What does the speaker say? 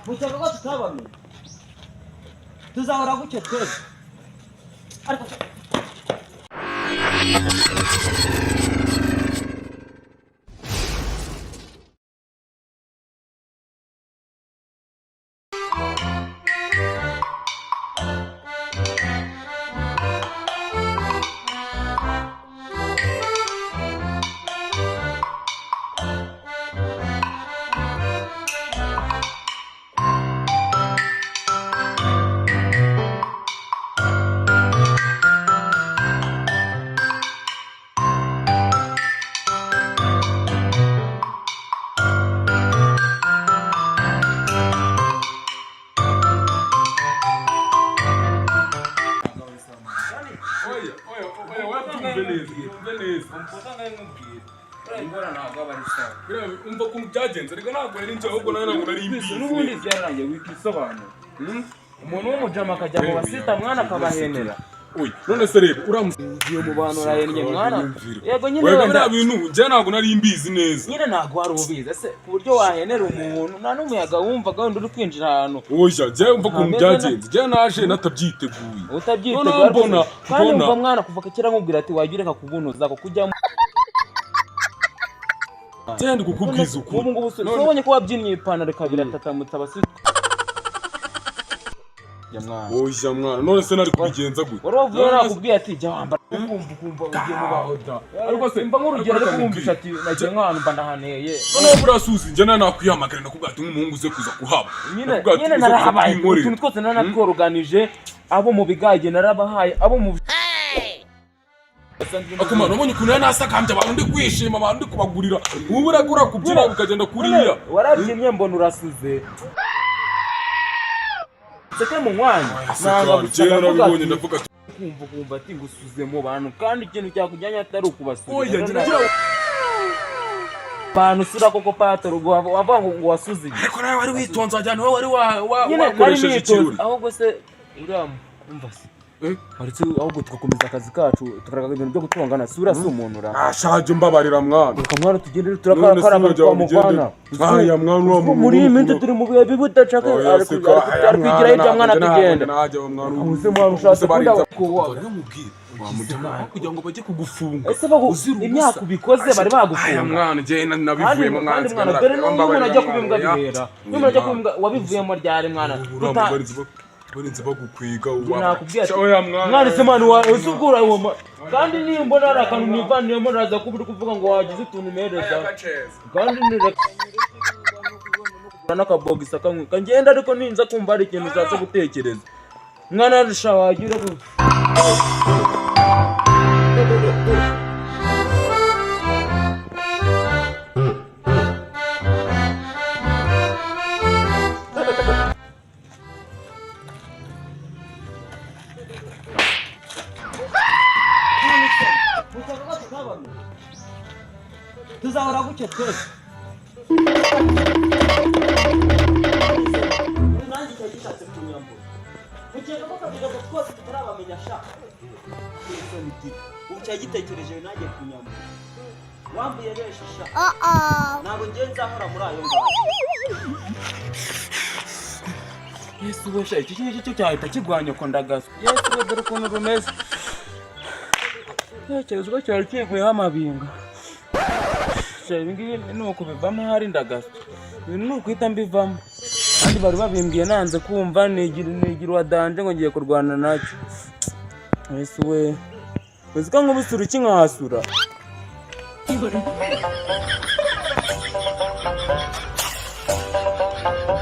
Mukeka ko tutabamenye? Tuzahora gutyo twese, ariko Oya, oya, oya, oya, tumve neza, tumve neza. Ingora ntabwo aba ari sawa. Biriya, umva ukuntu byagenze, reka ntabwo nari nzi, ahubwo nawe ntabwo nari mbizi. N'ubundi byararangiye, wikisobanura umuntu w'umujama akajya mu basita mwana akabahenera. Oya, none se reba, uramusiye Ugiye mu bantu urahennye mwana, yego nyine. Wega Wenda biriya bintu njye ntabwo nari mbizi neza. Nyine ntabwo wari ubizi ese ku buryo wahenera umuntu nta n'umuyaga wumvaga wenda uri kwinjira ahantu? Oya, njye umva ukuntu Ntameze. byagenze, njye naje natabyiteguye. Utabyiteguye. Noneho Ariko kandi mbona umva mwana, kuva kera nkubwira ati wajya ureka kubunuza kuko ujyamo. Njye ndi kukubwiza ukuri. Ubu ngubu ubonye ko wabyinnye ipantaro ikaba iratatamutse abasita ya mwana. Oya mwana, none se nari kubigenza gute? Wari wavuye. None se- Nakubwiye ati jya wambara, ukumva ugiye mu bantu. Ariko se Mba nk'urugero, ariko ariko wumvisha ati nagiye nk'ahantu mba ndahaneye. Noneho buriya suzi, njye nawe nakwihamagara nakubwira ati nk'umuhungu uze kuza kuhaba. Nyine Nakubwira ati nyine uze kuza narahabaye. kwinkorera. Utuntu twose naratworoganije, abo mu bigage narabahaye, abo mu Ako mwana, ubonye ukuntu yari nasakambye abantu, ndi kwishima abantu, ndi kubagurira, ubu uragura kubyina ukagenda kuriya. Warabyinnye mbona urasuze seke mu mwanya nanga gusa. Njye Ndavuga narabibonye, ati ndavuga ati ukumva ati ngusuze mu bantu kandi ikintu cyakujyanye atari ukubasubiza. Oya, njye nagira Abantu usura koko patoro wavuga ngo wasuze igihe. Ariko nawe wari witonze, wajyana wowe wari Nyine nari wakoresheje nitonze. ikirori. Ahubwo se uriya umva se, Eh? waretse ahubwo tugakomeza akazi kacu, tukareka ibintu byo gutongana, si uriya si umuntu ura. Ashaje, mbabarira mwana. Reka mwana tugende. None se Turakarakara urajya twamuvana. ugende? Aya mwana, uriya muntu Muri iyi minsi ukuntu- turi mu bihe bibi udashaka Oya, ari seka, aya kwigira hirya mwana, tugenda. Najya mwana. Uze mwana, ushatse kunda Kuwa. Rero mubwire wamujyana aho kugira ngo bajye kugufunga. Ese bagu Uzira ubusa. Imyaka ubikoze bari Aya bagufunga? mwana, njye Kandi nabivuyemo mwana. kandi mwana, dore n'uyu umuntu ajya kubimbwa bihera, n'uyu umuntu ajya kubimbwa wabivuyemo ryari mwana? Barinze bagukwiga. Njye nakubwiye ati Oya mwana. Mwana se mwana wa ese ubwo urayoma kandi nimbona hari akantu nivaniyemo naza kuba uri kuvuga ngo wagize utuntu umereza kandi nireka n'akabogisi kamwe kangenda, ariko ninza kumva hari ikintu ushatse gutekereza mwana rusha wagira ku Mukeka ko tutabamenye? Tuzahora gutyo twese. Nanjye cyari gishatse kunyambura. Mukeka ko kabigaga twose tutarabamenya sha? Ubu cyari gitekereje nanjye kunyambura. Wambuye benshi sha. Ntabwo ngiye nzahora muri ayo ngayo. Yesu we sha, iki ngiki cyo cyahita kirwanya ko ndagaswa. Yesu we, dore ukuntu rumeze. Tekereza ko cyari kivuyeho amabinga sha. Ibi ngibi ni ukubivamo, ahari ndagaswa, ibintu ni ukuhita mbivamo kandi bari babimbwiye nanze kumva, nigira uwa danger ngo ngiye kurwana nacyo. Yesu we, uzi ko nkubisura iki nkahasura.